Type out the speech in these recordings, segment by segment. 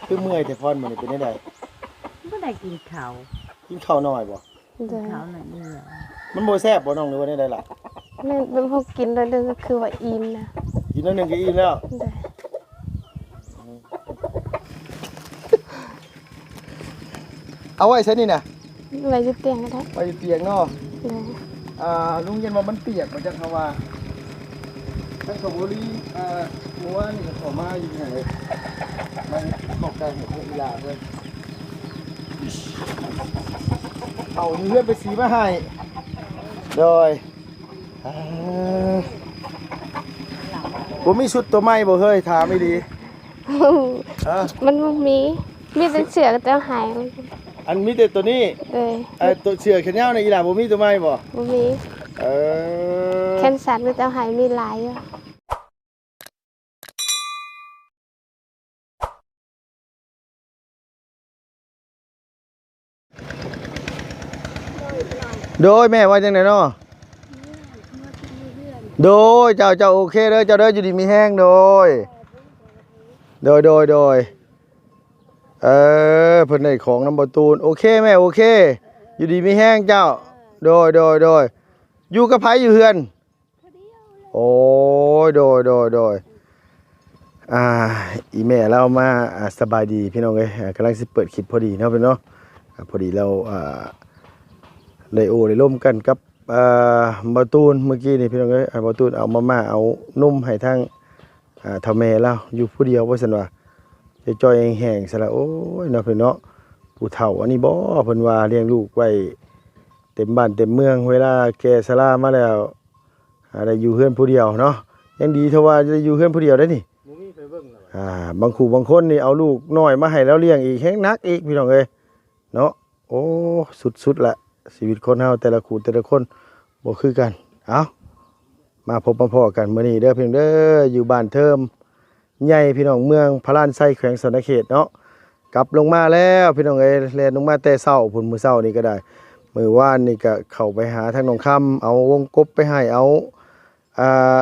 ຄືເມື່ອຍແທ້ພອນ ມື້ນີ້ເປັນແນວໃດ? ບໍ່ໄດ້ກິນເຂົ້າ ກິນເຂົ້າໜ້ອຍບໍ່? ໂດຍ ເຂົ້າໜ້ອຍດຽວ ມັນບໍ່ແຊບບໍ່ນ້ອງ ຫຼືວ່າແນວໃດລະ? ແມ່ນ ແບບເຮົາກິນໜ້ອຍໜຶ່ງກໍຄືວ່າອີ່ມນະ ກິນໜ້ອຍໜຶ່ງກໍອີ່ມແລ້ວ ໂດຍ ເອົາໄວ້ໃສນີ້ນະ? ໄວ້ຢູ່ຕຽງກໍໄດ້ ໄວ້ຢູ່ຕຽງເນາະ ໂດຍ ອ່າ ລຸງເຢັນວ່າມັນປຽກບໍ່ຈັກ ເພາະວ່າທາງເຂົາບໍລີ ອ່າ ເມື່ອວານນີ້ເຂົາມາຢູ່ໃນ ມາເຂົ້າໃກ້ໃຫ້ພວກອີຫຼ້າເພິ່ນ ເອົາຢູ່ເຮືອນໄປສີມາໃຫ້ ໂດຍ ອ່າ ບໍ່ມີຊຸດຕົວໃໝ່ບໍ່ເຮີ້ຍ? ຖາມອີ່ຫຼີ ຮະ? ມັນບໍ່ມີ ມີແຕ່ເສື້ອກໍເຈົ້າໃຫ້ ອັນມີແຕ່ຕົວນີ້? ໂດຍ ເອີ ຕົວເສື້ອແຂນຍາວນີ້ ອີຫຼ້າບໍ່ມີຕົວໃໝ່ບໍ່? ບໍ່ມີ ເອີ ແຂນສັ້ນກໍເຈົ້າໃຫ້ ມີຫຼາຍຢູ່. ໂດຍ ແມ່ວ່າຈັ່ງໃດເນາະ? ໂດຍ ເຈົ້າ ເຈົ້າ ໂອເຄເດີ ເຈົ້າເດີ ຢູ່ດີມີແຮງ ໂດຍ ໂດຍ ໂດຍ ໂດຍ ເອີ ເພິ່ນໄດ້ຂອງນຳບໍ່ຕູນ ໂອເຄແມ່ ໂອເຄ ຢູ່ດີມີແຮງເຈົ້າ ໂດຍ ໂດຍ ໂດຍ ຢູ່ກັບໃຜຢູ່ເຮືອນ? ໂອ້ຍ ໂດຍ ໂດຍ ໂດຍ ອ່າ ອີ່ແມ່ລາວມາ ອ່າ ສະບາຍດີພີ່ນ້ອງເອີຍ ອ່າ ກຳລັງຊິເປີດຄລິບພໍດີເນາະ ພີ່ນ້ອງເນາະ ອ່າ ພໍດີລາວ ອ່າ ໄດ້ໂອ້ໄດ້ລົມກັນກັບ ອ່າ ບ່າວຕູນມື້ກີ້ນີ້ ພີ່ນ້ອງເອີຍ ອ່າ ບ່າວຕູນເອົາມາມ່າເອົານົມໃຫ້ທາງ ອ່າ ເຖົ້າແມ່ລາວຢູ່ຜູ້ດຽວວ່າຊັ້ນວ່າ ຈ່ອຍໆແຫ້ງໆຊັ້ນລະ ໂອ້ຍເນາະ ພີ່ນ້ອງເນາະ ຜູ້ເຖົ້າອັນນີ້ບໍ ເພິ່ນວ່າລ້ຽງລູກໄວ້ເຕັມບ້ານເຕັມເມືອງ ເວລາແກ່ຊະລາມາແລ້ວ ອ່າ ໄດ້ຢູ່ເຮືອນຜູ້ດຽວເນາະ ຍັງດີເທົ່າວ່າໄດ້ຢູ່ເຮືອນຜູ້ດຽວໄດ໋ນີ້ ບໍ່ມີໃຜເບິ່ງແລ້ວ ອ່າ ບາງຄູ່ບາງຄົນນີ້ເອົາລູກນ້ອຍມາໃຫ້ລາວລ້ຽງອີກ ແຮງໜັກອີກ ພີ່ນ້ອງເອີຍເນາະ ໂອ້ ສຸດໆລະ ຊີວິດຄົນເຮົາແຕ່ລະຄູ່ແຕ່ລະຄົນບໍ່ຄືກັນ ເອົ້າ ມາພົບມາພໍ້ກັນມື້ນີ້ເດີ ພີ່ນ້ອງເດີ ຢູ່ບ້ານເທີມ ໃຫຍ່ ພີ່ນ້ອງ ເມືອງພະລານໄຊ ແຂວງສະຫວັນນະເຂດເນາະ ກັບລົງມາແລ້ວ ພີ່ນ້ອງເອີຍ ແລ່ນລົງມາແຕ່ເຊົ້າພຸ້ນ ມື້ເຊົ້ານີ້ກໍໄດ້ ມື້ວານນີ້ກໍເຂົ້າໄປຫາທາງໜອງຄຳ ເອົາວົງກົບໄປໃຫ້ ເອົາ ອ່າ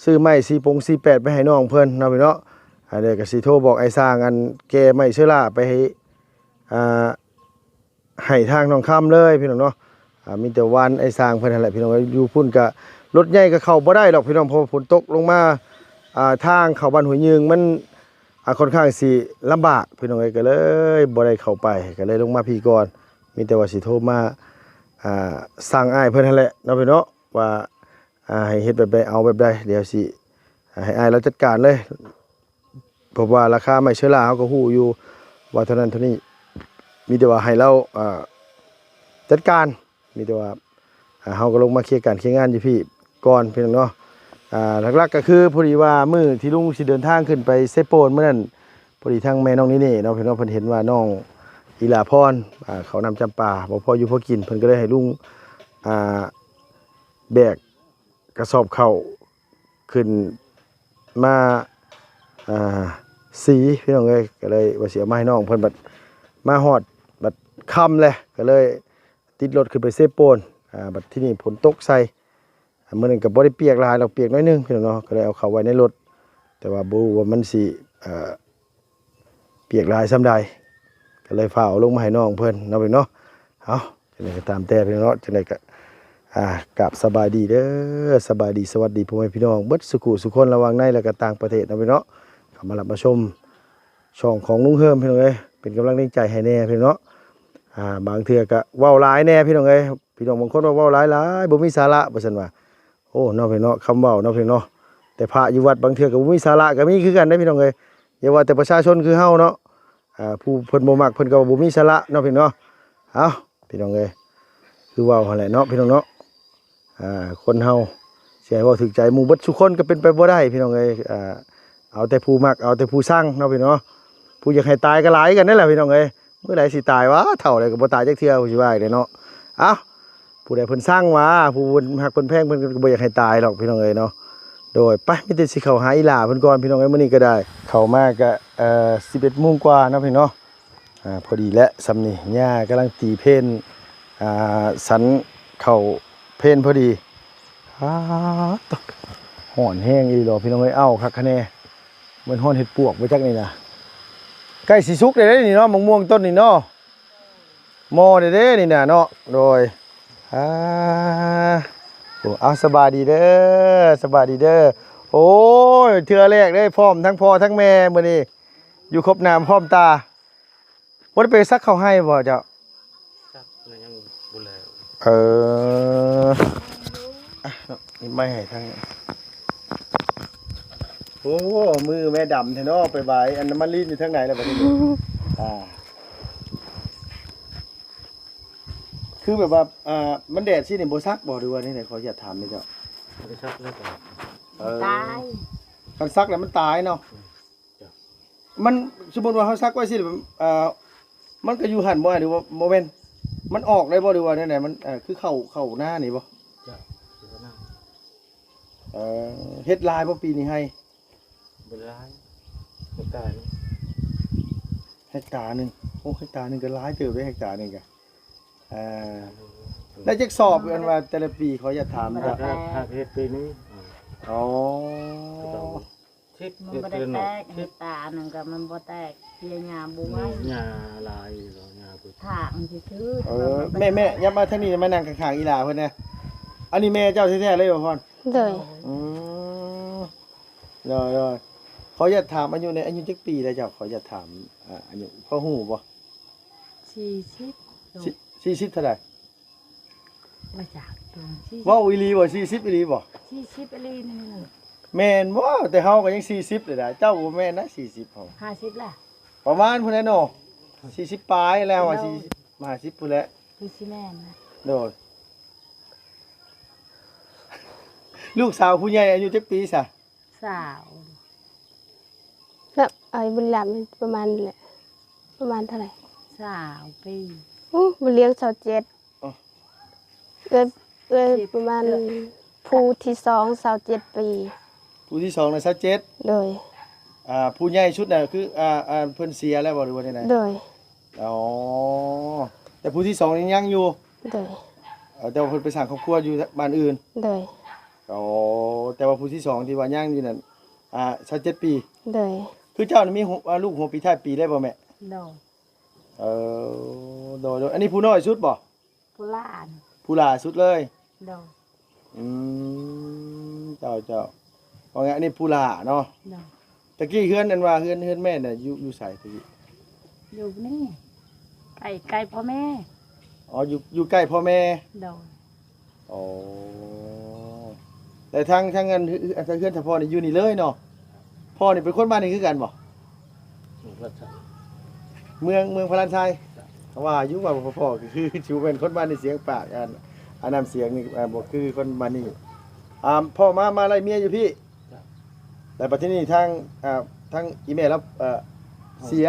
ຊື້ໄມ້ສີ່ປົງສີ່ແປດໄປໃຫ້ນ້ອງເພິ່ນເນາະ ພີ່ນ້ອງເນາະ ອັນນີ້ກໍຊິໂທບອກອ້າຍຊ່າງ ອັນແກ່ໄມ້ເຊື້ອລາໄປໃຫ້ ອ່າ ໃຫ້ທາງໜອງຄຳເລີຍ ພີ່ນ້ອງເນາະ ອ່າ ມີແຕ່ວານອ້າຍຊ່າງເພິ່ນຫັ້ນແຫຼະ ພີ່ນ້ອງເອີຍ ຢູ່ພຸ້ນກະລົດໃຫຍ່ກໍເຂົ້າບໍ່ໄດ້ດອກ ພີ່ນ້ອງ ເພາະວ່າຝົນຕົກລົງມາ ອ່າ ທາງເຂົ້າບ້ານຫ້ວຍຍືງມັນ ອ່າ ຂ້ອນຂ້າງຊິລຳບາກ ພີ່ນ້ອງເອີຍ ກໍເລີຍບໍ່ໄດ້ເຂົ້າໄປ ກໍເລີຍລົງມາພີ້ກ່ອນ ມີແຕ່ວ່າຊິໂທມາ ອ່າ ສັ່ງອ້າຍເພິ່ນຫັ້ນແຫຼະເນາະ ພີ່ນ້ອງເນາະ ວ່າ ອ່າ ໃຫ້ເຮັດແບບໃດ ເອົາແບບໃດ ດຽວຊິ ອ່າ ໃຫ້ອ້າຍລາວຈັດການເລີຍ ເພາະວ່າລາຄາໄມ້ເຊື້ອລາເຮົາກໍຮູ້ຢູ່ວ່າເທົ່ານັ້ນເທົ່ານີ້ ມີແຕ່ວ່າໃຫ້ລາວ ອ່າ ຈັດການ ມີແຕ່ວ່າ ອ່າ ເຮົາກໍລົງມາເຄຍການເຄຍງານຢູ່ພີ້ກ່ອນ ພີ່ນ້ອງເນາະ ອ່າ ຫຼັກໆກໍຄື ພໍດີວ່າມື້ທີ່ລຸງຊິເດີນທາງຂຶ້ນໄປເຊໂປນມື້ນັ້ນ ພໍດີທາງແມ່ນ້ອງນີເນ່ເນາະ ພີ່ນ້ອງ ເພິ່ນເຫັນວ່ານ້ອງອີລາພອນ ອ່າ ເຂົ້ານ້ຳຈຳປາບໍ່ພໍຢູ່ພໍກິນ ເພິ່ນກໍເລີຍໃຫ້ລຸງ ອ່າ ແບກ ກະສອບເຂົ້າຂຶ້ນມາ ອ່າ ສີ ພີ່ນ້ອງເອີຍ ກໍເລີຍວ່າຊິເອົາມາໃຫ້ນ້ອງເພິ່ນ ບັດມາຮອດບັດຄ່ຳແຫຼະ ກໍເລີຍຕິດລົດຂຶ້ນໄປເຊໂປນ ອ່າ ບັດທີນີ້ຝົນຕົກໃສ່ ອ່າ ມື້ນັ້ນກໍບໍ່ໄດ້ປຽກຫຼາຍດອກ ປຽກໜ້ອຍໜຶ່ງ ພີ່ນ້ອງເນາະ ກໍເລີຍເອົາເຂົ້າໄວ້ໃນລົດ ແຕ່ວ່າບໍ່ຮູ້ວ່າມັນຊິ ເອີ ປຽກຫຼາຍສ່ຳໃດ ກໍເລີຍຟ້າວເອົາລົງມາໃຫ້ນ້ອງເພິ່ນເນາະ ພີ່ນ້ອງເນາະ ເອົ້າ ຈັ່ງໃດກໍຕາມແຕ່ ພີ່ນ້ອງເນາະ ຈັ່ງໃດກໍ ອ່າ ກາບສະບາຍດີເດີ ສະບາຍດີ ສະຫວັດດີພໍ່ແມ່ພີ່ນ້ອງເບິດສູ່ຜູ້ສູ່ຄົນ ລະຫວ່າງໃນ ແລະກໍຕ່າງປະເທດເນາະ ພີ່ນ້ອງ ເຂົ້າມາຮັບມາຊົມຊ່ອງຂອງລຸງເຮີມ ພີ່ນ້ອງເອີຍ ເປັນກຳລັງແຮງໃຈໃຫ້ແດ່ ພີ່ນ້ອງເນາະ ອ່າ ບາງເທື່ອກໍເວົ້າຫຼາຍແດ່ ພີ່ນ້ອງເອີຍ ພີ່ນ້ອງບາງຄົນວ່າເວົ້າຫຼາຍໆ ບໍ່ມີສາລະ ວ່າຊັ້ນວ່າ ໂອ້ ເນາະ ພີ່ນ້ອງເນາະ ຄຳເວົ້າເນາະ ພີ່ນ້ອງເນາະ ແຕ່ພະຢູ່ວັດບາງເທື່ອກໍບໍ່ມີສາລະກໍມີຄືກັນເດ້ ພີ່ນ້ອງເອີຍ ຢ່າວ່າແຕ່ປະຊາຊົນຄືເຮົາເນາະ ອ່າ ຜູ້ເພິ່ນບໍ່ມັກເພິ່ນກໍວ່າບໍ່ມີສາລະເນາະ ພີ່ນ້ອງເນາະ ເອົ້າ ພີ່ນ້ອງເອີຍ ຄືເວົ້າຫັ້ນແຫຼະເນາະ ພີ່ນ້ອງເນາະ ອ່າ ຄົນເຮົາຊິໃຫ້ເວົ້າຖືກໃຈໝູ່ເບິດສູ່ຄົນກໍເປັນໄປບໍ່ໄດ້ ພີ່ນ້ອງເອີຍ ອ່າ ເອົາແຕ່ຜູ້ມັກ ເອົາແຕ່ຜູ້ຊັງເນາະ ພີ່ນ້ອງເນາະ ຜູ້ຢາກໃຫ້ຕາຍກໍຫຼາຍຄືກັນນັ້ນແຫຼະ ພີ່ນ້ອງເອີຍ ມື້ໃດຊິຕາຍວະ ເຖົ້າແລ້ວກໍບໍ່ຕາຍຈັກເທື່ອ ຊິວ່າອີກແຫຼະເນາະ ເອົ້າ ຜູ້ໃດເພິ່ນຊັງຫວາ ຜູ້ເພິ່ນຮັກເພິ່ນແພງ ເພິ່ນກໍບໍ່ຢາກໃຫ້ຕາຍດອກ ພີ່ນ້ອງເອີຍເນາະ ໂດຍ ໄປ ມີແຕ່ຊິເຂົ້າຫາອີຫຼ້າເພິ່ນກ່ອນ ພີ່ນ້ອງເອີຍ ມື້ນີ້ກໍໄດ້ ເຂົ້າມາກໍ ເອີ ສິບເອັດໂມງກວ່າເນາະ ພີ່ນ້ອງເນາະ ອ່າ ພໍດີແຫຼະ ສ່ຳນີ້ ຍ່າກຳລັງຕີເພນ ອ່າ ສັນເຂົ້າເພນພໍດີ ອາ ຮ້ອນແຮງອີ່ຫຼີດອກ ພີ່ນ້ອງເອີຍ ເອົ້າ ຄັກຄະແນ່ ແມ່ນຮ້ອນເຫັດປວກບໍ່ຈັກນີ້ນະ ໃກ້ຊິສຸກແລ້ວເດ້ນີ້ເນາະ ໝາກມ່ວງຕົ້ນນີ້ເນາະ ໝໍ້ແດ່ໆ ນີ້ນະເນາະ. ໂດຍ ອ່າ ໂອ້ ເອົາ ສະບາຍດີເດີ ສະບາຍດີເດີ. ໂອ້ຍ ເທື່ອແລກເດ້ ພ້ອມທັງພໍ່ທັງແມ່ມື້ນີ້ ຢູ່ຄົບໜ້າພ້ອມຕາ. ບໍ່ໄດ້ໄປສັກເຂົ້າໄຮ່ບໍ່ເຈົ້າ? ສັກແລ້ວຍັງບໍ່ແລ້ວ. ເອີ ອ່ະເນາະ ນີ້ໄມ້ໃຫ້ທາງ ໂອ້ ມືແມ່ດຳແທ້ເນາະ ໄປບາຍອັນນ້ຳມັນລີນຢູ່ທາງໃນແລ້ວບັດນີ້. ອ່າ ຄືແບບວ່າ ອ່າ ມັນແດດຊີ້ນີ້ບໍ່ສັກບໍ່ ຫຼືວ່າແນວໃດ? ຂໍອະນຸຍາດຖາມເດີເຈົ້າ. ບໍ່ໄດ້ສັກແລ້ວກໍ ເອີ ຕາຍ ຄັນສັກແລ້ວມັນຕາຍເນາະ. ມັນ ສົມມຸດວ່າເຮົາສັກໄວ້ຊີ້ ເອີ ມັນກໍຢູ່ຫັ້ນບໍ່ ຫຼືວ່າບໍ່ແມ່ນ ມັນອອກໄດ້ບໍ່ ຫຼືວ່າແນວໃດ? ມັນ ເອີ ຄືເຂົ້າ ເຂົ້ານານີ້ບໍ່? ເຈົ້າ ເຂົ້ານາ. ເອີ ເຮັດຫຼາຍບໍ່ປີນີ້ໄຮ່? ບໍ່ຫຼາຍ ເຮັກຕາໜຶ່ງ ເຮັກຕາໜຶ່ງ. ໂອ້ ເຮັກຕາໜຶ່ງກໍຫຼາຍເຕີບເດ້ ເຮັກຕາໜຶ່ງກະ ເອີ ໄດ້ຈັກສອບ ອັນວ່າແຕ່ລະປີ ຂໍອະນຸຍາດຖາມ. ຫາກ ຫາກເຮັດປີນີ້. ອໍ ສິບ ມັນບໍ່ໄດ້ແຕກ ເຮັກຕາໜຶ່ງກໍມັນບໍ່ແຕກ ເພຍຫຍ້າບໍ່ໄຫວ ຫຍ້າຫຼາຍຢູ່ ຫຍ້າ ຖາກມັນຊື່ໆ. ເອີ ແມ່ ແມ່ ຫຍັບມາທາງນີ້ ມານັ່ງຂ້າງໆ ອີ່ຫຼ້າເພິ່ນແດ່. ອັນນີ້ແມ່ເຈົ້າແທ້ໆ ເລີຍບໍ່ພອນ? ໂດຍ ອືມ ໂດຍໆ. ຂໍອະນຸຍາດຖາມອາຍຸແດ່ ອາຍຸຈັກປີແລ້ວເຈົ້າ? ຂໍອະນຸຍາດຖາມ ອາ ອາຍຸ ພໍຮູ້ບໍ່? ສີ່ສິບ ສີ່ສິບເທົ່າໃດ? ມາຈາກຕົວ ສີ່ສິບ ເວົ້າອີ່ຫຼີບໍ່? ສີ່ສິບອີ່ຫຼີບໍ່? ສີ່ສິບອີ່ຫຼີນີ້. ແມ່ນບໍ່? ແຕ່ເຮົາກໍຍັງສີ່ສິບເລີຍນະ ເຈົ້າບໍ່ແມ່ນນະ ສີ່ສິບ ເຮົາ ຫ້າສິບລະ ປະມານພຸ້ນແຫຼະເນາະ ສີ່ສິບປາຍແລ້ວ ໂດຍ ສີ່ສິບ ຫ້າສິບພຸ້ນແຫຼະ ຄືຊິແມ່ນນະ. ໂດຍ ລູກສາວຜູ້ໃຫຍ່ອາຍຸຈັກປີຊະ? ຊາວ ແບບອາຍຸບຸນລາບປະມານແຫຼະ ປະມານເທົ່າໃດ? ຊາວປີ. ໂອ້ ບຸນລຽງຊາວເຈັດ. ອໍ ເອື້ອຍ ເອື້ອຍ ສິບ ປະມານ ເອື້ອຍ ຜູ້ທີສອງ ຊາວເຈັດປີ. ຜູ້ທີສອງນະ ຊາວເຈັດ. ໂດຍ ອ່າ ຜູ້ໃຫຍ່ສຸດນະ ຄື ອ່າ ອ່າ ເພິ່ນເສຍແລ້ວບໍ່ ຫຼືວ່າແນວໃດ? ໂດຍ ອໍ ແຕ່ຜູ້ທີສອງນີ້ຍັງຢູ່. ໂດຍ ເອີ ແຕ່ວ່າເພິ່ນໄປສ້າງຄອບຄົວຢູ່ບ້ານອື່ນ. ໂດຍ ອໍ ແຕ່ວ່າຜູ້ທີສອງທີ່ວ່າຍັງຢູ່ນັ້ນ ອ່າ ຊາວເຈັດປີ. ໂດຍ ຄືເຈົ້ານີ້ມີ ອ່າ ລູກຫົວປີທ້າຍປີໄດ້ບໍ່ແມ່? ໂດຍ ເອີ ໂດຍໆ. ອັນນີ້ຜູ້ນ້ອຍສຸດບໍ່? ຜູ້ຫຼ້ານ ຜູ້ຫຼ້າສຸດເລີຍ. ໂດຍ ອືມ ເຈົ້າ ເຈົ້າ ວ່າໄງ ອັນນີ້ຜູ້ຫຼ້າເນາະ. ໂດຍ ຕະກີ້ເຮືອນ ອັນວ່າເຮືອນ ເຮືອນແມ່ນະ ຢູ່ ຢູ່ໃສຕະກີ້? ຢູ່ນີ້ ໃກ້ ໃກ້ພໍ່ແມ່. ອໍ ຢູ່ ຢູ່ໃກ້ພໍ່ແມ່. ໂດຍ ອໍ ແຕ່ທາງ ທາງອັນ ທາງເຮືອນສະເພາະນີ້ຢູ່ນີ້ເລີຍເນາະ. ພໍ່ນີ້ເປັນຄົນບ້ານນີ້ຄືກັນບໍ່? ເມືອງ ເມືອງພະລານໄຊ. ເຈົ້າ ວ່າຢູ່ວ່າພໍ່ ພໍ່ຄືຊິບໍ່ແມ່ນຄົນບ້ານນີ້ ສຽງປາກ ອັນ ອັນນ້ຳສຽງນີ້ ບໍ່ຄືຄົນບ້ານນີ້. ອ່າ ພໍ່ມາ ມາໄລ່ເມຍຢູ່ພີ້. ເຈົ້າ ແລ້ວບັດທີນີ້ທາງ ອ່າ ທາງອີ່ແມ່ລາວ ເອີ ເສຍ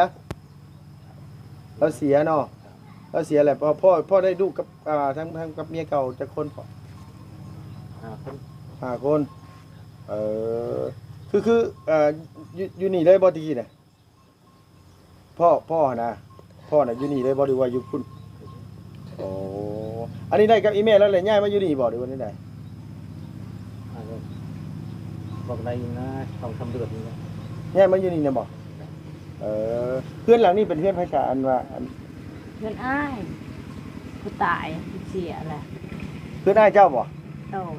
ລາວເສຍເນາະ. ລາວເສຍແລ້ວ ພໍ່ ພໍ່ ພໍ່ໄດ້ລູກກັບ ອ່າ ທັງ ທັງກັບເມຍເກົ່າຈັກຄົນພໍ່? ຫ້າຄົນ ຫ້າຄົນ. ເອີ ຄື ຄື ເອີ ຢູ່ ຢູ່ນີ້ເລີຍບໍ່ຕະກີ້ນະ? ພໍ່ ພໍ່ຫັ້ນນະ ພໍ່ນະຢູ່ນີ້ເລີຍບໍ່ ຫຼືວ່າຢູ່ພຸ້ນ? ໂອ້ ອັນນີ້ໄດ້ກັບອີ່ແມ່ລາວແລ້ວ ຍ້າຍມາຢູ່ນີ້ບໍ່ ຫຼືວ່າແນວໃດ? ອ່າ ບໍ່ໄດ້ນະ ສອງສາມເດືອນນີ້ແຫຼະ ຍ້າຍມາຢູ່ນີ້ນະບໍ່? ເອີ ເຮືອນຫຼັງນີ້ເປັນເຮືອນໃຜຊະ? ອັນວ່າ ອັນ ເຮືອນອ້າຍຜູ້ຕາຍ ເສຍແລ້ວ. ເຮືອນອ້າຍເຈົ້າບໍ່? ໂດຍ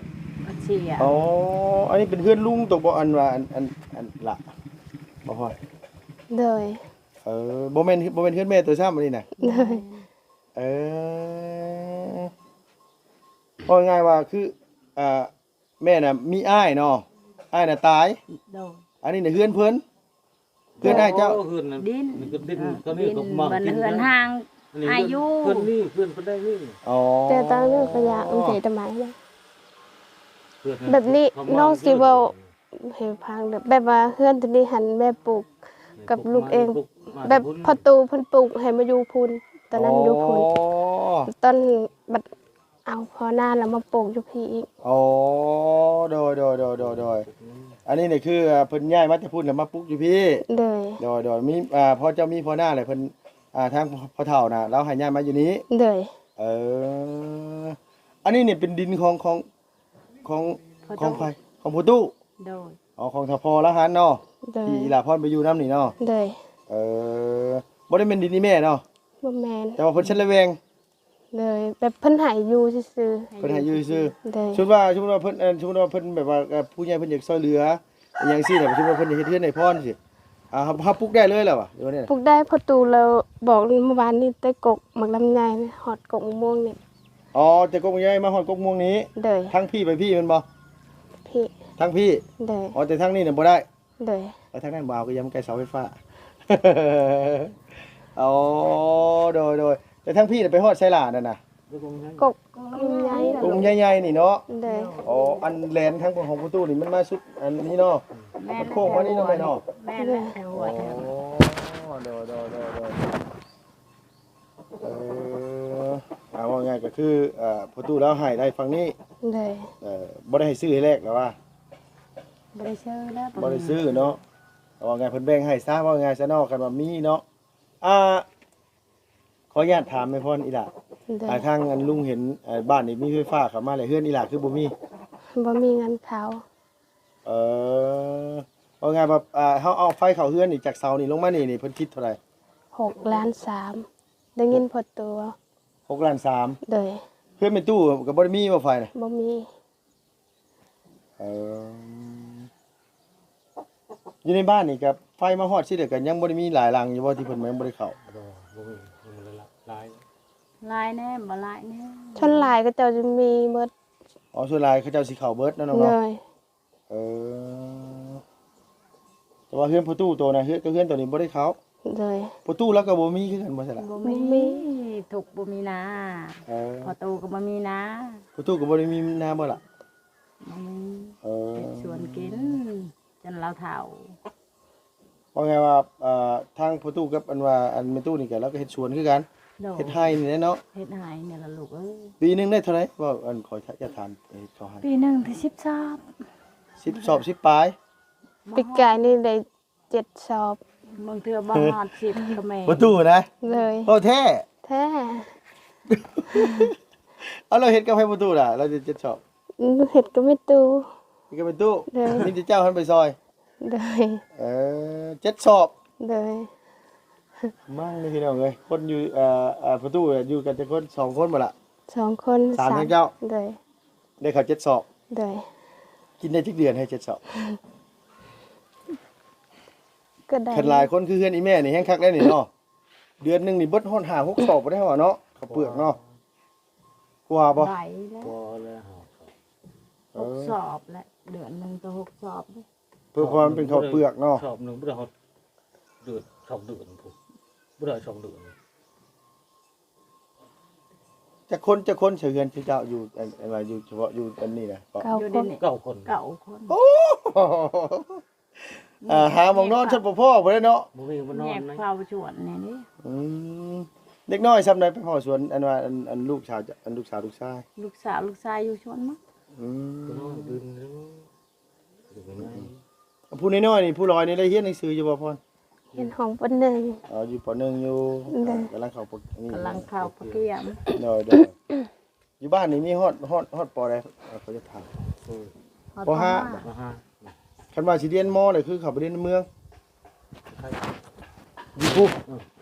ເສຍ. ອໍ ອັນນີ້ເປັນເຮືອນລຸງໂຕບໍ່? ອັນວ່າ ອັນ ອັນ ອັນລະ ບໍ່ຮອດ. ໂດຍ ເອີ ບໍ່ແມ່ນ ບໍ່ແມ່ນເຮືອນແມ່ໂຕຊ້ຳອັນນີ້ນະ. ໂດຍ ເອີ ເວົ້າງ່າຍວ່າຄື ອ່າ ແມ່ນະມີອ້າຍເນາະ ອ້າຍນະຕາຍ. ໂດຍ ອັນນີ້ນະເຮືອນເພິ່ນ ເຮືອນອ້າຍເຈົ້າ. ໂອ້ ເຮືອນນັ້ນ ດິນ ນີ້ກໍດິນ ອ່າ ເຂົານີ້ ດິນ ເຂົາມາ ມັນເຮືອນຮ່າງ ອັນນີ້ ອາຍຸ ເຮືອນນີ້ ເຮືອນເພິ່ນໄດ້ນີ້. ອໍ ແຕ່ຕາເລື່ອງກະຢາກ ເອີ ເອົາໃຈຕະໄໝນະ ເຮືອນນັ້ນ ແບບນີ້ ເຂົາມາ ນ້ອງຊິເວົ້າ ເຮືອນ ໃຫ້ຟັງເດີ ແບບວ່າເຮືອນໂຕນີ້ຫັ້ນແມ່ປູກກັບລູກເອງ ແບບພໍ່ຕູ້ເພິ່ນປູກໃຫ້ມາຢູ່ພຸ້ນ ຕອນນັ້ນຢູ່ພຸ້ນ. ອໍ ຕອນບັດເອົາພໍ່ນາແລ້ວມາປູກຢູ່ພີ້ອີກ. ອໍ ໂດຍ ໂດຍ ໂດຍ ໂດຍ ໂດຍ. ອັນນີ້ນີ້ຄື ອ່າ ເພິ່ນຍ້າຍມາແຕ່ພຸ້ນແລ້ວມາປຸກຢູ່ພີ້. ໂດຍ ໂດຍ ໂດຍ. ມີ ອ່າ ພໍ່ເຈົ້າມີພໍ່ນາແລ້ວເພິ່ນ ອ່າ ທາງພໍ່ເຖົ້ານະ ລາວໃຫ້ຍ້າຍມາຢູ່ນີ້. ໂດຍ ເອີ ອັນນີ້ນີ້ເປັນດິນຂອງ ຂອງ ຂອງ ຂອງໃຜ? ຂອງພໍ່ຕູ້. ໂດຍ ອໍ ຂອງສະພໍລະຫັນເນາະ. ໂດຍ ທີ່ອີ່ຫຼ້າພອນໄປຢູ່ນຳນີ້ເນາະ. ໂດຍ ເອີ ບໍ່ໄດ້ແມ່ນດິນອີ່ແມ່ເນາະ? ບໍ່ແມ່ນ. ແຕ່ວ່າເພິ່ນສັນລະແວງ? ໂດຍ ແບບເພິ່ນໃຫ້ຢູ່ຊື່ໆ. ເພິ່ນໃຫ້ຢູ່ຊື່ໆ. ໂດຍ. ສົມມຸດວ່າ ສົມມຸດວ່າເພິ່ນ ເອີ ສົມມຸດວ່າເພິ່ນແບບວ່າ ເອີ ຜູ້ໃຫຍ່ເພິ່ນຢາກຊ່ອຍເຫຼືອ ອີ່ຫຍັງຊີ້ນະ ສົມມຸດວ່າເພິ່ນຢາກເຮັດເຮືອນໃຫ້ພອນຊີ້ ອ່າ ເຮົາ ເຮົາປຸກໄດ້ເລີຍແລ້ວຫວາ ຫຼືວ່າແນວໃດ? ປຸກໄດ້ ພໍ່ຕູ້ລາວບອກເມື່ອວານນີ້ ແຕ່ກົກໝາກລຳໄຍຮອດກົກມະມ່ວງນີ້. ອໍ ແຕ່ກົກໝາກລຳໄຍມາຮອດກົກມ່ວງນີ້. ໂດຍ. ທາງພີ້ໄປພີ້ແມ່ນບໍ່? ພີ້. ທາງພີ້? ໂດຍ. ອໍ ແຕ່ທາງນີ້ນະບໍ່ໄດ້? ໂດຍ. ແລ້ວທາງນັ້ນບໍ່ເອົາ ກໍຢ່າມາໃກ້ເສົາໄຟຟ້າ. ອໍ ໂດຍໆ. ແຕ່ທາງພີ້ນະໄປຮອດໃສລະນັ້ນນະ? ກົກໝາກລຳໄຍ. ກົກໝາກລຳໄຍນີ້ເນາະ? ໂດຍ. ອໍ ອັນແລນທາງຂອງພໍ່ຕູ້ນີ້ມັນມາສຸດອັນນີ້ເນາະ? ແມ່ນ. ມັນໂຄ້ງມານີ້ເນາະແມ່ເນາະ? ແມ່ນແຫຼະ. ໂອ້ ໂດຍໆໆໆ. ເອີ ອ່າ ເວົ້າງ່າຍກໍຄື ເອີ ພໍ່ຕູ້ລາວໃຫ້ໄດ້ຝັ່ງນີ້. ໂດຍ. ເອີ ບໍ່ໄດ້ໃຫ້ຊື້ໃຫ້ແລກລະວ່າ? ບໍ່ໄດ້ຊື້ແລ້ວ. ບໍ່ໄດ້ຊື້ເນາະ. ເວົ້າງ່າຍເພິ່ນແບ່ງໃຫ້ຊະ ເວົ້າງ່າຍຊະເນາະ ຄັນວ່າມີເນາະ. ອ່າ ຂໍອະນຸຍາດຖາມແມ່ພອນອີ່ຫຼ້າ. ໂດຍ. ອ່າ ທາງອັນລຸງເຫັນ ເອີ ບ້ານນີ້ມີໄຟຟ້າເຂົ້າມາແລ້ວ ເຮືອນອີ່ຫຼ້າຄືບໍ່ມີ? ບໍ່ມີເງິນເຂົ້າ. ເອີ ເວົ້າງ່າຍວ່າ ອ່າ ເຮົາເອົາໄຟເຂົ້າເຮືອນນີ້ ຈາກເສົານີ້ລົງມານີ້ ນີ້ເພິ່ນຄິດເທົ່າໃດ? ຫົກລ້ານສາມ ໄດ້ຍິນພໍ່ຕູ້. ຫົກລ້ານສາມ? ໂດຍ. ເຮືອນແມ່ຕູ້ກໍບໍ່ໄດ້ມີບໍ່ໄຟນະ? ບໍ່ມີ. ເອີ ຢູ່ໃນບ້ານນີ້ກໍໄຟມາຮອດຊິໄດ້ ກໍຍັງບໍ່ໄດ້ມີຫຼາຍຫຼັງຢູ່ບໍ່ ທີ່ເພິ່ນຍັງບໍ່ໄດ້ເຂົ້າ? ບໍ່ ບໍ່ມີ ຍັງບໍ່ໄດ້ຫຼາຍ ຫຼາຍແດ່ ບໍ່ຫຼາຍແດ່. ສ່ວນຫຼາຍເຂົາເຈົ້າຈະມີເບິດ. ອໍ ສ່ວນຫຼາຍເຂົາເຈົ້າຊິເຂົ້າເບິດເນາະນ້ອງເນາະ? ໂດຍ. ເອີ ແຕ່ວ່າເຮືອນພໍ່ຕູ້ໂຕນະ ເຮືອນ ກັບເຮືອນໂຕນີ້ບໍ່ໄດ້ເຂົ້າ. ໂດຍ. ພໍ່ຕູ້ລາວກໍບໍ່ມີຄືກັນບໍ່ຊັ້ນລະ? ບໍ່ມີ. ບໍ່ມີ. ທຸກບໍ່ມີນາ. ເອີ ພໍ່ຕູ້ກໍບໍ່ມີນາ. ພໍ່ຕູ້ກໍບໍ່ໄດ້ມີນາບໍ່ລະ? ບໍ່ມີ. ເອີ ເຮັດສວນກິນຈົນລາວເຖົ້າ. ເວົ້າງ່າຍວ່າ ເອີ ທາງພໍ່ຕູ້ກັບອັນວ່າ ອັນແມ່ຕູ້ນີ້ກໍ ລາວກໍເຮັດສວນຄືກັນ. ໂດຍ. ເຮັດໄຮ່ນີ້ແຫຼະເນາະ? ເຮັດໄຮ່ນີ້ລະລູກເອີຍ. ປີໜຶ່ງໄດ້ເທົ່າໃດ? ເວົ້າ ອັນ ຂໍຢາກຖາມ ເຮັດເຂົ້າໄຮ່. ປີໜຶ່ງໄດ້ສິບສອບ. ສິບສອບ ສິບປາຍ? ປີກາຍນີ້ໄດ້ເຈັດສອບ. ບາງເທື່ອບໍ່ຮອດສິບກໍແມ່ນ. ປະຕູນະ? ເລີຍ. ໂອ້ ແທ້? ແທ້. ເອົາ ລາວເຮັດກັບໃຜປະຕູນະ? ລາວໄດ້ເຈັດສອບ. ເຮັດກັບແມ່ຕູ້. ເຮັດກັບແມ່ຕູ້? ເລີຍ. ມີແຕ່ເຈົ້າຫັ້ນໄປຊ່ອຍ? ເລີຍ. ເອີ ເຈັດສອບ. ເລີຍ. ມັງເດ້ພີ່ນ້ອງເອີຍ ຄົນຢູ່ ເອີ ເອີ ປະຕູຢູ່ກັນຈັກຄົນ? ສອງຄົນບໍ່ລະ? ສອງຄົນ. ສາມທັງເຈົ້າ? ເລີຍ. ໄດ້ເຂົ້າເຈັດສອບ. ໂດຍ. ກິນໄດ້ຈັກເດືອນໃຫ້ເຈັດສອບ? ກໍໄດ້. ຄັນຫຼາຍຄົນຄືເຮືອນອີ່ແມ່ນີ້ແຮງຄັກແລ້ວນີ້ເນາະ. ເດືອນໜຶ່ງນີ້ເບິດຮອດຫ້າຫົກສອບບໍ່ໄດ້ເຮົາເນາະ ເຂົ້າເປືອກເນາະ. ກວ່າບໍ່? ໄດ້ແລ້ວ. ບໍ່ແລ້ວ. ເອີ ຫົກສອບແຫຼະ ເດືອນໜຶ່ງກໍຫົກສອບເດ້. ເພື່ອຄວາມເປັນເຂົ້າເປືອກເນາະ. ສອບໜຶ່ງບໍ່ໄດ້ຮອດເດືອນ ສອງເດືອນພຸ້ນ ບໍ່ໄດ້ສອງເດືອນ. ຈັກຄົນ ຈັກຄົນໃນເຮືອນເຈົ້າຢູ່ ອັນ ອັນວ່າຢູ່ສະເພາະຢູ່ອັນນີ້ນະ? ເກົ້າຄົນ. ເກົ້າຄົນ. ເກົ້າຄົນ. ໂອ້ ອ່າ ຫາໝ່ອງນອນຊັ້ນບໍ່ພໍບໍ່ໄດ້ເນາະ. ບໍ່ມີບ່ອນນອນ. ແຍກເຝົ້າສວນນີ້ເດ້. ອືມ ເດັກນ້ອຍຊ່ຳໃດໄປເຝົ້າສວນ ອັນວ່າ ອັນ ອັນລູກສາວ ອັນລູກສາວ ລູກຊາຍ? ລູກສາວ ລູກຊາຍຢູ່ສວນໝົດ. ອືມ ຜູ້ນ້ອຍຕື່ນ ອືມ ຜູ້ນ້ອຍນີ້ ຜູ້ລອຍນີ້ໄດ້ຮຽນໜັງສືຢູ່ບໍ່ພອນ? ຮຽນຫ້ອງ ປໍໜຶ່ງ. ອໍ ຢູ່ ປໍໜຶ່ງ ຢູ່. ໂດຍ. ກຳລັງເຂົ້າ ກຳລັງເຂົ້າປະຖະມ. ໂດຍ ໂດຍ. ຢູ່ບ້ານນີ້ມີຮອດ ຮອດ ຮອດ ປໍໃດ? ເອີ ເຂົາຈະຖາມ. ຮອດ ປໍຫ້າ. ປໍຫ້າ. ຄັນວ່າຊິຮຽນ ມໍ ນີ້ຄືເຂົາໄປຮຽນໃນເມືອງ? ຢູ່ພຸ້ນ.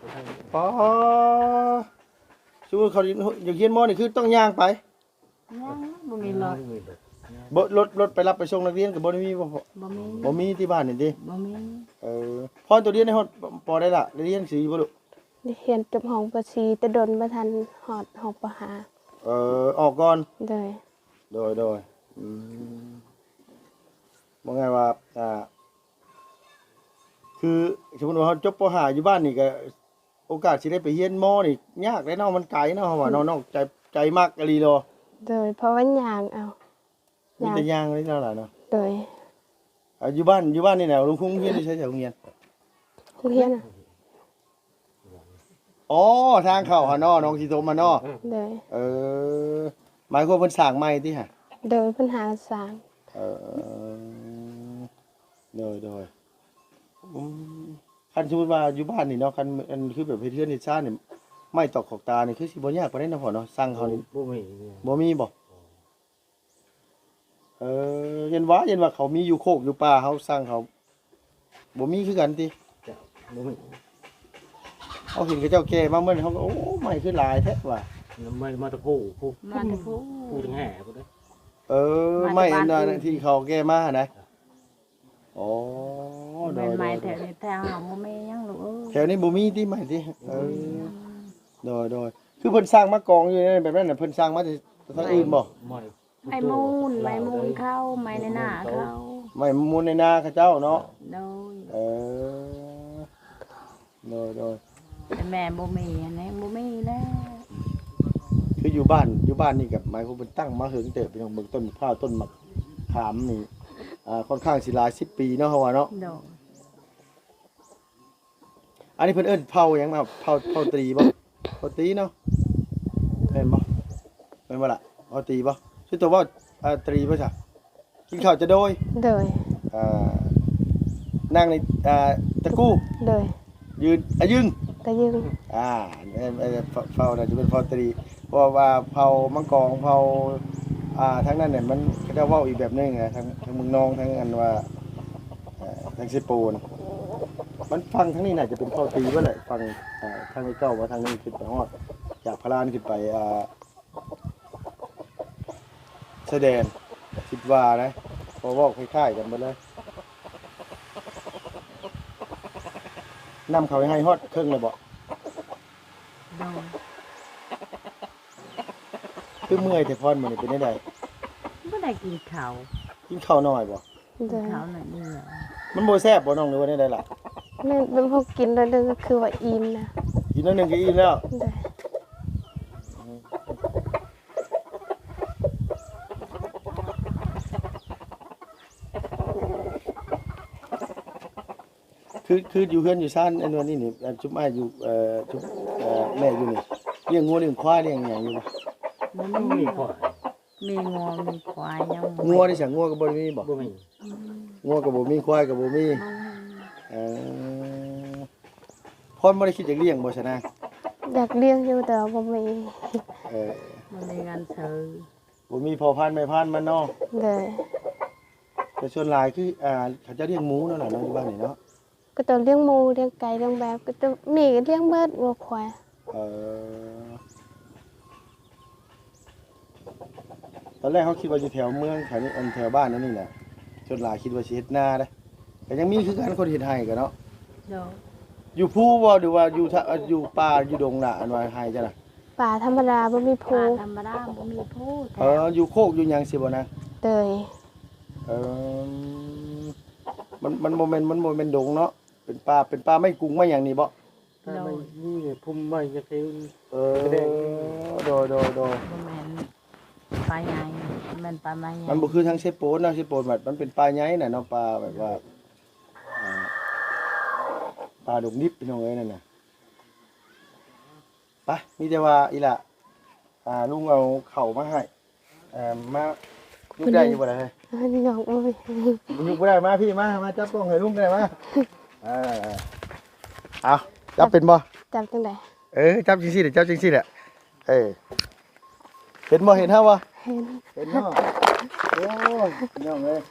ເອີ ປໍ ສົມມຸດເຂົາຢາກຮຽນ ມໍ ນີ້ຄືຕ້ອງຍ່າງໄປ? ຍັງ ບໍ່ມີລົດ. ບໍ່ ລົດ ລົດໄປຮັບໄປສົ່ງນັກຮຽນກໍບໍ່ໄດ້ມີບໍ່? ບໍ່ມີ. ບໍ່ມີທີ່ບ້ານນີ້ຕິ? ບໍ່ມີ. ເອີ ພອນໂຕຮຽນໄດ້ຮອດ ປໍໃດລະ? ໄດ້ຮຽນໜັງສືຢູ່ບໍ່ລູກ? ໄດ້ຮຽນຈົບຫ້ອງ ປໍສີ່ ແຕ່ດົນບໍ່ທັນຮອດຫ້ອງ ປໍຫ້າ. ເອີ ອອກກ່ອນ. ໂດຍ. ໂດຍ ໂດຍ. ອືມ ວ່າງ່າຍວ່າ ອ່າ ຄືສົມມຸດວ່າເຮົາຈົບ ປໍຫ້າ ຢູ່ບ້ານນີ້ກໍ ໂອກາດຊິໄດ້ໄປຮຽນ ມໍ ນີ້ຍາກເດ້ເນາະ ມັນໄກເນາະ ເຮົາວ່າເນາະ. ໂດຍ. ນ້ອງໃຈ ໃຈມັກອີ່ຫຼີເນາະ. ໂດຍ. ເພາະວ່າຍ່າງເອົາ. ມີແຕ່ຍ່າງເລີຍເນາະຫຼານເນາະ. ໂດຍ. ອ່າ ຢູ່ບ້ານ ຢູ່ບ້ານນີ້ນະ ໂຮງຮຽນຢູ່ໃສ? ໂຮງຮຽນ ໂຮງຮຽນ ອໍ ທາງເຂົ້າຫັ້ນເນາະ ໜອງສີຖົມຫັ້ນເນາະ. ໂດຍ. ເອີ ໝາຍຄວາມເພິ່ນສ້າງໃໝ່ຕິຫະ? ໂດຍ. ເພິ່ນຫາສ້າງ. ເອີ ໂດຍ ໂດຍ. ອືມ ຄັນສົມມຸດວ່າຢູ່ບ້ານນີ້ເນາະ ຄັນ ອັນ ຄືແບບເຮັດເຮືອນເຮັດຊານນີ້ ໄມ້ຕອກຂອກຕານີ້ ຄືຊິບໍ່ຍາກປານໃດເນາະພໍ່ເນາະ? ຊ່າງເຮົານີ້ ບໍ່ມີ. ບໍ່ມີບໍ່? ເອີ ເຫັນວ່າ ເຫັນວ່າເຂົາມີຢູ່ໂຄກຢູ່ປ່າ ເຮົາຊ່າງເຂົາບໍ່ມີຄືກັນຕິ? ເຈົ້າ ບໍ່ມີ. ເຮົາເຫັນເຂົາເຈົ້າແກ່ມາມື້ນັ້ນ ເຮົາກໍ ໂອ້ ໄມ້ຄືຫຼາຍແທ້ວ່າ ໄມ້ມາແຕ່ພູ ພູ ມາແຕ່ພູ ພູຕັ້ງແຫ່ພຸ້ນເດ້. ເອີ ມາແຕ່ ໄມ້ອັນນັ້ນ ບ້ານອື່ນ ທີ່ເຂົາແກ່ມາຫັ້ນນະ. ອໍ ແມ່ນ ໂດຍ ໄມ້ແຖວນີ້ ໂດຍ ແຖວເຮົາບໍ່ມີຫຍັງລູກເອີຍ. ແຖວນີ້ບໍ່ມີຕິໄມ້ຕິ? ເອີ ອືມ ໂດຍ ໂດຍ. ຄືເພິ່ນສ້າງມາກອງຢູ່ໃນແບບນັ້ນນະ ເພິ່ນສ້າງມາແຕ່ທາງອື່ນບໍ່? ໄມ້ ໄມ້ມູນ ໄມ້ມູນເຂົາ ໄມ້ໃນນາເຂົາ ໄມ້ມູນໃນນາເຂົາເຈົ້າເນາະ. ໂດຍ ເອີ ໂດຍ ໂດຍ ແຕ່ແມ່ບໍ່ມີ ອັນນີ້ບໍ່ມີແລ້ວ. ຄືຢູ່ບ້ານ ຢູ່ບ້ານນີ້ກໍໝາຍຄວາມເພິ່ນຕັ້ງມາເຫິງເຕີບ ພີ່ນ້ອງ ເບິ່ງຕົ້ນໝາກພ້າວ ຕົ້ນໝາກຂາມນີ້ ອ່າ ຄ່ອນຂ້າງຊິຫຼາຍສິບປີເນາະ ເຮົາວ່າເນາະ. ໂດຍ. ອັນນີ້ເພິ່ນເອີ້ນເຜົ່າຫຍັງ? ເຜົ່າ ເຜົ່າຕຣີບໍ່? ເຜົ່າຕຣີເນາະ ແມ່ນບໍ່? ແມ່ນບໍ່ລະ? ເຜົ່າຕຣີບໍ່? ຊື່ຕົວເວົ້າ ເອີ ຕຣີບໍ່ຊະ? ກິນເຂົ້າຈະໂດຍ ໂດຍ ອ່າ ນັ່ງໃນ ອ່າ ຕະກູ້ ໂດຍ ຢືນອະຍຶງ ຕະຍຶງ ອ່າ ເອີ ເອີ ເຜົ່າ ເຜົ່າ ໜ້າຈະເປັນເຜົ່າຕຣີ ເພາະວ່າເຜົ່າມັງກອງ ເຜົ່າ ອ່າ ທາງນັ້ນແຫຼະ ມັນ ເຂົາເຈົ້າເວົ້າອີກແບບໜຶ່ງນະ ທາງ ທາງເມືອງນອງ ທາງອັນວ່າ ເອີ ທາງເຊໂປນ ມັນຝັ່ງທາງນີ້ໜ້າຈະເປັນເຜົ່າຕີເບິດແຫຼະ ຝັ່ງ ເອີ ທາງເກົ້າມາທາງນີ້ຂຶ້ນໄປຮອດ ຈາກພະລານຂຶ້ນໄປ ອ່າ ຊາຍແດນ ຄິດວ່ານະ ເພາະເວົ້າຄ້າຍໆກັນເບິດເລີຍ. ນ້ຳເຂົ້າໃຫ້ຮອດເຄິ່ງແລ້ວບໍ່? ໂດຍ. ຄືເມື່ອຍແທ້ພອນ ມື້ນີ້ເປັນແນວໃດ? ບໍ່ໄດ້ກິນເຂົ້າ. ກິນເຂົ້າໜ້ອຍບໍ່? ໂດຍ. ເຂົ້າໜ້ອຍດຽວ. ມັນບໍ່ແຊບບໍ່ນ້ອງ ຫຼືວ່າແນວໃດລະ? ແມ່ນ ແບບເຮົາກິນໜ້ອຍໜຶ່ງກໍຄືວ່າອີ່ມນະ. ກິນໜ້ອຍໜຶ່ງກໍອີ່ມແລ້ວ? ໂດຍ. ຄື ຄືຢູ່ເຮືອນຢູ່ຊານອັນວ່ານີ້ນີ້ ອັນຊຸມອ້າຍຢູ່ ເອີ ຊຸມ ເອີ ແມ່ຢູ່ນີ້ ລ້ຽງງົວລ້ຽງຄວາຍລ້ຽງຫຍັງຢູ່ບໍ່? ບໍ່ມີ. ມີຄວາຍ ມີງົວມີຄວາຍຍັງບໍ່ມີ. ງົວນີ້ຊະ ງົວກໍບໍ່ໄດ້ມີບໍ່? ບໍ່ມີ. ງົວກໍບໍ່ມີ ຄວາຍກໍບໍ່ມີ. ບໍ່ມີ. ເອີ ພອນບໍ່ໄດ້ຄິດຢາກລ້ຽງບໍ່ຊະນາ? ຢາກລ້ຽງຢູ່ ແຕ່ວ່າບໍ່ມີ. ເອີ ບໍ່ມີເງິນຊື້. ບໍ່ມີພໍ່ພັນແມ່ພັນມັນເນາະ. ໂດຍ. ແຕ່ສ່ວນຫຼາຍຄື ອ່າ ເຂົາເຈົ້າລ້ຽງໝູເນາະ ຫຼານເນາະ ຢູ່ບ້ານນີ້ເນາະ. ກໍຕ້ອງລ້ຽງໝູ ລ້ຽງໄກ່ ລ້ຽງແບບ ກໍຕ້ອງມີ ກໍລ້ຽງເບິດ ງົວຄວາຍ. ເອີ ຕອນແລກເຮົາຄິດວ່າຢູ່ແຖວເມືອງ ແຖວນີ້ ອັນແຖວບ້ານອັນນີ້ນະ ສ່ວນຫຼາຍຄິດວ່າຊິເຮັດນາເດ້ ກໍຍັງມີຄືກັນ ຄົນເຮັດໄຮ່ກໍເນາະ. ໂດຍ. ຢູ່ພູບໍ່ ຫຼືວ່າຢູ່ ຢູ່ປ່າຢູ່ດົງລະ ອັນວ່າໄຮ່ເຈົ້ານະ? ປ່າທຳມະດາ ບໍ່ມີພູ. ປ່າທຳມະດາ ບໍ່ມີພູແຖວ. ເອີ ຢູ່ໂຄກຢູ່ຫຍັງຊີ້ບໍ່ນະ? ໂດຍ. ເອີ ມັນ ມັນບໍ່ແມ່ນ ມັນບໍ່ແມ່ນດົງເນາະ ເປັນປ່າ ເປັນປ່າໄມ້ກຸງໄມ້ຫຍັງນີ້ບໍ່? ໂດຍ. ໄມ້ ນີ້ພຸ່ມໄມ້ຫຍັງ. ເອີ ໂດຍ ໂດຍ ໂດຍ. ບໍ່ແມ່ນປ່າໃຫຍ່ ແມ່ນປ່າໄມ້ໃຫຍ່. ມັນບໍ່ຄືທາງເຊໂປນເນາະ ເຊໂປນບັດມັນເປັນປ່າໃຫຍ່ນະເນາະ ປ່າແບບວ່າ ອ່າ ປ່າດົງດິບ ພີ່ນ້ອງເອີຍ ນັ້ນນະ. ໄປ ມີແຕ່ວ່າອີ່ຫຼ້າ ອ່າ ລຸງເອົາເຂົ້າມາໃຫ້ ເອີ ມາ ຍົກໄດ້ຢູ່ບໍ່ລະເຮີ້ຍ? ຍົກບໍ່ໄດ້. ຍົກບໍ່ໄດ້ ມາພີ້ ມາ ມາຈັບກ້ອງໃຫ້ລຸງກໍໄດ້ ມາ. ເອີ ເອົາ ຈັບເປັນບໍ່? ຈັບຈັ່ງໃດ? ເອີ ຈັບຈັ່ງຊີ້ແຫຼະ ຈັບຈັ່ງຊີ້ແຫຼະ. ເອີ ເຫັນບໍ່? ເຫັນເຮົາບໍ່? ເຫັນ. ເຫັນເນາະ. ໂອ້ຍ ພີ່ນ້ອງເອີຍ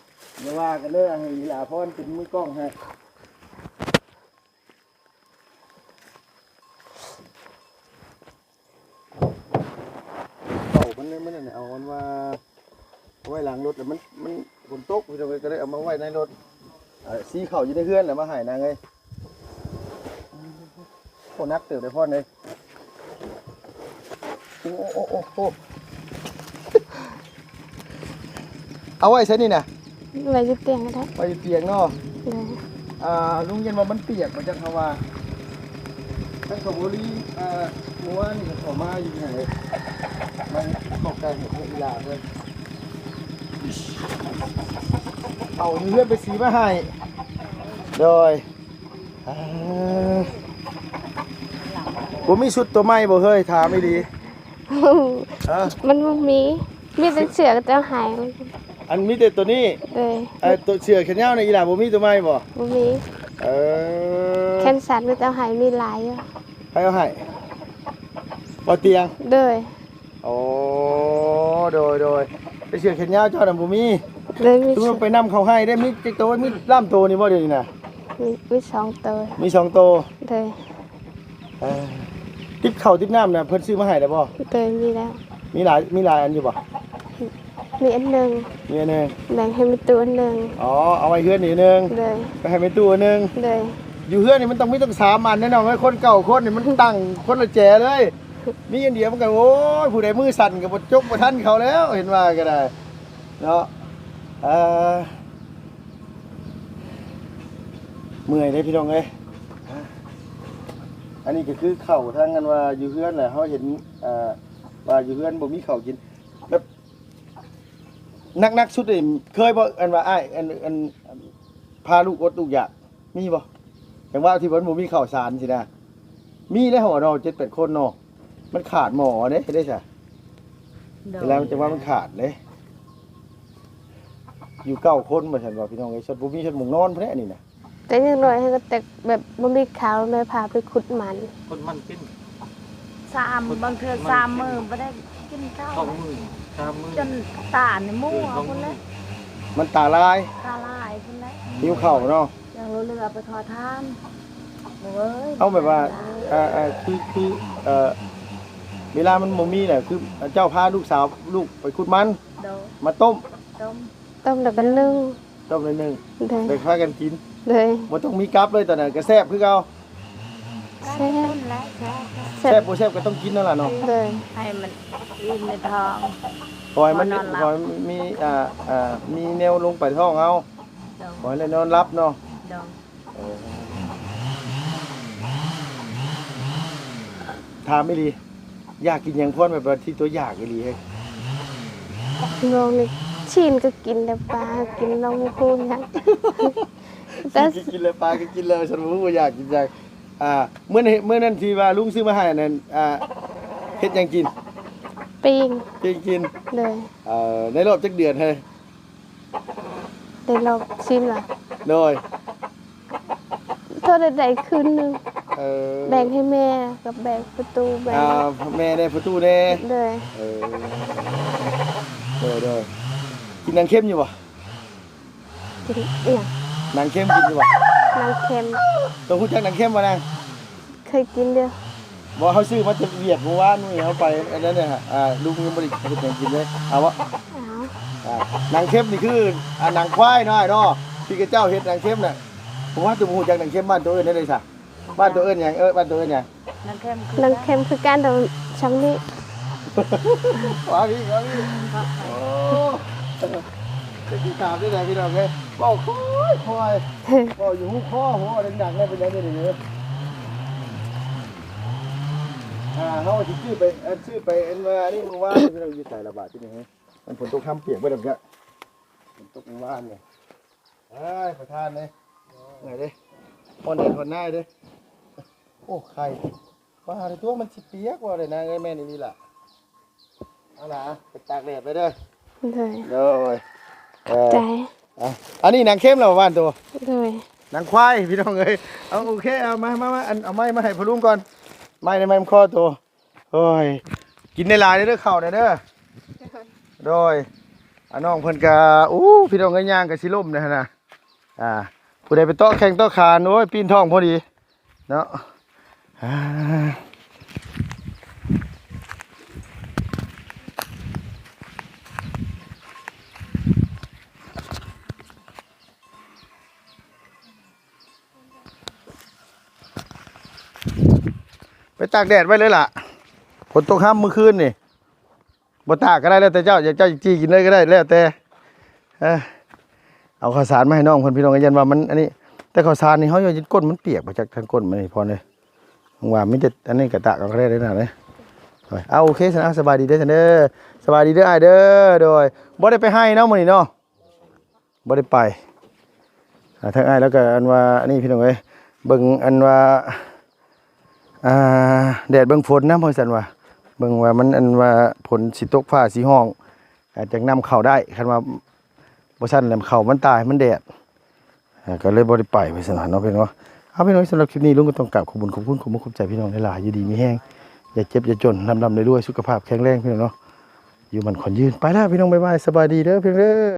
ຢ່າວ່າກັນເດີ ໃຫ້ອີ່ຫຼ້າພອນເປັນມືກ້ອງໃຫ້. ເຂົ້າມັນ ມັນເອົາອັນວ່າ ເອົາໄວ້ຫຼັງລົດ ແລ້ວມັນ ມັນຝົນຕົກ ພີ່ນ້ອງເອີຍ ກໍເລີຍເອົາມາໄວ້ໃນລົດ. ເອີ ສີເຂົ້າຢູ່ໃນເຮືອນແລ້ວມາໃຫ້ນາງເອີຍ. ໂອ້ ໜັກເຕີບເດ້ພອນເອີຍ. ໂອ້ ໂອ້ ໂອ້ ໂອ້ ເອົາໄວ້ໃສນີ້ນະ? ໄວ້ຢູ່ຕຽງກໍໄດ້. ໄວ້ຢູ່ຕຽງເນາະ. ໂດຍ. ອ່າ ລຸງຢ້ານວ່າມັນປຽກ ບໍ່ຈັກເຮົາວ່າ ທັງເຂົາບໍລີ ອ່າ ເມື່ອວານນີ້ເຂົາມາຢູ່ໃນ ມາເຂົ້າໃກ້ໃຫ້ອີ່ຫຼ້າເພິ່ນ ເອົາຢູ່ເຮືອນໄປສີມາໃຫ້. ໂດຍ. ອ່າ ບໍ່ມີຊຸດຕົວໃໝ່ບໍ່ເຮີ້ຍ? ຖາມອີ່ຫຼີ. ຮະ? ມັນບໍ່ມີ ມີແຕ່ເສື້ອເຂົາເຈົ້າໃຫ້. ອັນມີແຕ່ຕົວນີ້? ໂດຍ. ເອີ ຕົວເສື້ອແຂນຍາວນີ້ ອີ່ຫຼ້າບໍ່ມີຕົວໃໝ່ບໍ່? ບໍ່ມີ. ເອີ ແຂນສັ້ນເຂົາເຈົ້າໃຫ້ ມີຫຼາຍຢູ່. ໃຜເອົາໃຫ້? ບໍ່ຕຽງ? ໂດຍ. ໂອ້ ໂດຍ ໂດຍ. ແຕ່ເສື້ອແຂນຍາວເຈົ້ານະບໍ່ມີ? ໂດຍ ມີ. ສົມມຸດໄປນຳເຂົາໃຫ້ໄດ້ ມີຈັກໂຕ? ມີລ້າມໂຕນີ້ບໍ່ດຽວນີ້ນະ? ມີ ມີສອງໂຕ. ມີສອງໂຕ? ໂດຍ. ເອີ ຕິບເຂົ້າຕິບນ້ຳນະ ເພິ່ນຊື້ມາໃຫ້ແລ້ວບໍ່? ໂດຍ ມີແລ້ວ. ມີຫຼາຍ ມີຫຼາຍອັນຢູ່ບໍ່? ມີອັນໜຶ່ງ. ມີອັນໜຶ່ງ ແບ່ງໃຫ້ແມ່ຕູ້ອັນໜຶ່ງ. ອໍ ເອົາໄວ້ເຮືອນນີ້ໜຶ່ງ. ໂດຍ ໄປໃຫ້ແມ່ຕູ້ອັນໜຶ່ງ. ໂດຍ ຢູ່ເຮືອນນີ້ມັນຕ້ອງມີຕັ້ງສາມອັນແນ່ນອນ ຄົນເກົ້າຄົນນີ້ມັນຕັ້ງຄົນລະແຈເລີຍ. ມີອັນດຽວມັນກໍ ໂອ້ຍ ຜູ້ໃດມືສັ່ນກໍບໍ່ຈົກບໍ່ທັນເຂົາແລ້ວ ເຫັນວ່າກໍໄດ້ເນາະ. ເອີ ເມື່ອຍເດ້ພີ່ນ້ອງເອີຍ. ອັນນີ້ກໍຄືເຂົ້າທາງ ອັນວ່າຢູ່ເຮືອນແຫຼະ ເຮົາເຫັນ ເອີ ວ່າຢູ່ເຮືອນບໍ່ມີເຂົ້າກິນ ແບບໜັກໆສຸດນີ້ ເຄີຍບໍ່ ອັນວ່າອ້າຍ ອັນ ອັນ ພາລູກອົດລູກຢາກ ມີບໍ່? ຈັ່ງວ່າທີ່ມັນບໍ່ມີເຂົ້າສານຊີ້ນະ ມີແລ້ວເນາະ ເຈັດແປດຄົນເນາະ ມັນຂາດໝໍ້ເດ້ ເຮັດໄດ້ຊະ? ໂດຍ ແລ້ວຈັ່ງວ່າມັນຂາດເດ້ ຢູ່ເກົ້າຄົນວ່າຊັ້ນວ່າ ພີ່ນ້ອງເອີຍ ຊັ້ນບໍ່ມີຊັ້ນໝົງນອນພຸ້ນແຫຼະນີ້ນະ. ແຕ່ຢ່າງໜ້ອຍໃຫ້ກໍແຕ່ແບບບໍ່ມີເຂົ້າ ແມ່ພາໄປຂຸດມັນ ຂຸດມັນກິນ ສາມ ບາງເທື່ອສາມມື້ບໍ່ໄດ້ກິນເຂົ້າ ສອງມື້ ສາມມື້ ຈົນຕານີ້ມົວພຸ້ນແຫຼະ ມັນຕາລາຍ ຕາລາຍພຸ້ນແຫຼະ ຫິວເຂົ້າເນາະ. ຢ່າງເຫຼືອໄປຂໍທານ ເອີຍ ເອົາແບບວ່າ ເອີ ເອີ ຄື ຄື ເອີ ເວລາມັນບໍ່ມີນະ ຄືເຈົ້າພາລູກສາວລູກໄປຂຸດມັນ ໂດຍ ມາຕົ້ມ ຕົ້ມ ຕົ້ມແລ້ວກໍໜຶ້ງ ຕົ້ມໜ້ອຍໜຶ່ງ ໂດຍ ແບ່ງພາກັນກິນ ໂດຍ ບໍ່ຕ້ອງມີກັບເລີຍ ຕອນນັ້ນກໍແຊບຄືເກົ່າ. ແຊບ ແຊບ ແຊບບໍ່ແຊບກໍຕ້ອງກິນນັ້ນລະເນາະ ໂດຍ ໃຫ້ມັນອີ່ມໃນທ້ອງ ຂໍໃຫ້ມັນ ຂໍໃຫ້ມີ ອ່າ ອ່າ ມີແນວລົງໄປທ້ອງເຮົາ ໂດຍ ຂໍໃຫ້ໄດ້ນອນຫຼັບເນາະ ໂດຍ. ເອີ ຖາມອີ່ຫຼີ ຢາກກິນຫຍັງພອນ ແບບວ່າທີ່ຕົວຢາກອີ່ຫຼີເຮີ້ຍ? ນ້ອງນີ້ ຊີ້ນກໍກິນແລ້ວ ປາກໍກິນ ນ້ອງບໍ່ຮູ້ຫຍັງ ແຕ່ ຊີ້ນກໍກິນແລ້ວ ປາກໍກິນແລ້ວ ຊັ້ນບໍ່ຮູ້ວ່າຢາກກິນຫຍັງ. ອ່າ ມື້ນີ້ ມື້ນັ້ນທີ່ວ່າລຸງຊື້ມາໃຫ້ນັ້ນ ອ່າ ເຮັດຫຍັງກິນ? ປີ້ງ ປີ້ງກິນ ໂດຍ. ເອີ ໃນລອບຈັກເດືອນເຮີ້ຍ? ໄດ້ລອກຊິມລະ ໂດຍ ເທົ່າໃດໄດ້ຄືນໜຶ່ງ ເອີ ແບ່ງໃຫ້ແມ່ກັບແບ່ງປະຕູ ແບ່ງ ອ່າ ແມ່ແດ່ປະຕູແດ່ ໂດຍ ເອີ ໂດຍ ໂດຍ. ກິນໜັງເຄັມຢູ່ບໍ່? ກິນອີ່ຫຍັງ? ໜັງເຄັມກິນຢູ່ບໍ່? ໜັງເຄັມ ໂຕຮູ້ຈັກໜັງເຄັມບໍ່ນາງ? ເຄີຍກິນຢູ່ ບໍ່ ເຮົາຊື້ມາແຕ່ຫວຽດມື້ວານນີ້ ເຮົາໄປອັນນັ້ນເດ ອ່າ ລຸງຍັງບໍ່ໄດ້ເຮັດຫຍັງກິນເລີຍ ເອົາບໍ່? ເອົາ ອ່າ ໜັງເຄັມນີ້ຄື ອ່າ ໜັງຄວາຍເນາະ ອ້າຍເນາະ ທີ່ເຂົາເຈົ້າເຮັດໜັງເຄັມນະ. ບໍ່ວ່າໂຕບໍ່ຮູ້ຈັກໜັງເຄັມ ບ້ານໂຕເອີ້ນແນວໃດຊະ? ບ້ານໂຕເອີ້ນຫຍັງ? ເອີ ບ້ານໂຕເອີ້ນຫຍັງ? ໜັງເຄັມຄືກັນ ແຕ່ຊ່ຳນີ້ ວ່ານີ້ ວ່ານີ້ ໂອ້ ຈະຊິຖາມໄດ້ໃດພີ່ນ້ອງເອີຍ ເວົ້າຄ່ອຍໆ ເວົ້າຢູ່ຫູຄໍ ເວົ້າດັງໆ ໄດ້ເປັນຫຍັງນີ້ເດີ? ອ່າ ເຮົາຊິຊື້ໄປ ເອີ ຊື້ໄປ ອັນວ່າ ອັນນີ້ ມື້ວານນີ້ ພີ່ນ້ອງ ຢູ່ໃສລະບາດທີ່ນີ້? ມັນຝົນຕົກ ຫ້າມປຽກເບິດແລ້ວ ກະຝົນຕົກມື້ວານນີ້. ເອີຍ ປະທານເອີຍ ເມື່ອຍເດ້ ຮ້ອນແດດຮ້ອນໜາວເດ້. ໂອ້ ໄຂ່ ວ່າແຕ່ຕົວມັນຊິປຽກ ວ່າໄດ້ນາງເອີຍ ແມ່ນອີ່ຫຼີລະ. ເອົາລະ ໄປຕາກແດດໄປເດີ ໂດຍ ໂດຍ ເອີ ໃຈ ອ່ະ ອັນນີ້ໜັງເຄັມລະຫວານໂຕ ໂດຍ ໜັງຄວາຍ ພີ່ນ້ອງເອີຍ. ເອົາ ໂອເຄ ເອົາ ມາ ມາ ມາ ອັນ ເອົາໄມ້ມາໃຫ້ພໍ່ລຸງກ່ອນ ໄມ້ໃນໄມ້ມາຂໍໂຕ. ໂອ້ຍ ກິນໄດ້ຫຼາຍເດີ ເຂົ້ານະເດີ ໂດຍ ໂດຍ. ອ່າ ນ້ອງເພິ່ນກະ ໂອ້ ພີ່ນ້ອງເອີຍ ຍ່າງກະຊິລົ້ມເດ້ຫັ້ນນະ. ອ່າ ຜູ້ໃດໄປເຕາະແຂ້ງເຕາະຂາ ໂອ້ຍ ປີ້ນທ້ອງພໍດີເນາະ. ອ່າ ໄປຕາກແດດໄວ້ເລີຍລະ ຝົນຕົກຫ້ຳມື້ຄືນນີ້. ບໍ່ຕາກກໍໄດ້ ແລ້ວແຕ່ເຈົ້າ ຢາກເຈົ້າຊິຈີ່ກິນເລີຍກໍໄດ້ ແລ້ວແຕ່. ເອີ ເອົາເຂົ້າສານມາໃຫ້ນ້ອງເພິ່ນ ພີ່ນ້ອງ ຢ້ານວ່າມັນອັນນີ້ ແຕ່ເຂົ້າສານນີ້ເຮົາຢ້ານກົ້ນມັນປຽກ ບໍ່ຈັກທາງກົ້ນມັນນີ້ ພອນເດ້. ຫວັງວ່າມີແຕ່ອັນນີ້ກະຕາກເອົາກໍໄດ້ເດີນະເດີ. ເອົາ ໂອເຄຊັ້ນ ເອົາ ສະບາຍດີເດີຊັ້ນເດີ ສະບາຍດີເດີອ້າຍເດີ. ໂດຍ ບໍ່ໄດ້ໄປໄຮ່ເນາະມື້ນີ້ເນາະ ບໍ່ໄດ້ໄປ. ອ່າ ທາງອ້າຍລາວກໍອັນວ່າອັນນີ້ພີ່ນ້ອງເອີຍ ເບິ່ງອັນວ່າ ອ່າ ແດດເບິ່ງຝົນນຳ ວ່າຊັ້ນວ່າ ເບິ່ງວ່າມັນອັນວ່າຝົນຊິຕົກຟ້າຊິຮ້ອງ ອາດຈະນຳເຂົ້າໄດ້ ຄັນວ່າບໍ່ຊັ້ນແລ້ວເຂົ້າມັນຕາຍ ມັນແດດ ອ່າ ກໍເລີຍບໍ່ໄດ້ໄປ ວ່າຊັ້ນເນາະ ພີ່ນ້ອງເນາະ. ເອົາ ພີ່ນ້ອງ ສຳລັບຄລິບນີ້ ລຸງກໍຕ້ອງກາບຂອບບຸນຂອບຄຸນ ຂອບມຸກຂອບໃຈພີ່ນ້ອງຫຼາຍໆ ຢູ່ດີມີແຮງ ຢ່າເຈັບຢ່າຈົນ ລ່ຳໆລວຍໆ ສຸຂະພາບແຂງແຮງ ພີ່ນ້ອງເນາະ ຢູ່ໝັ້ນຂວັນຍືນ. ໄປແລ້ວພີ່ນ້ອງ ບາຍບາຍ ສະບາຍດີເດີ ພີ່ນ້ອງເດີ.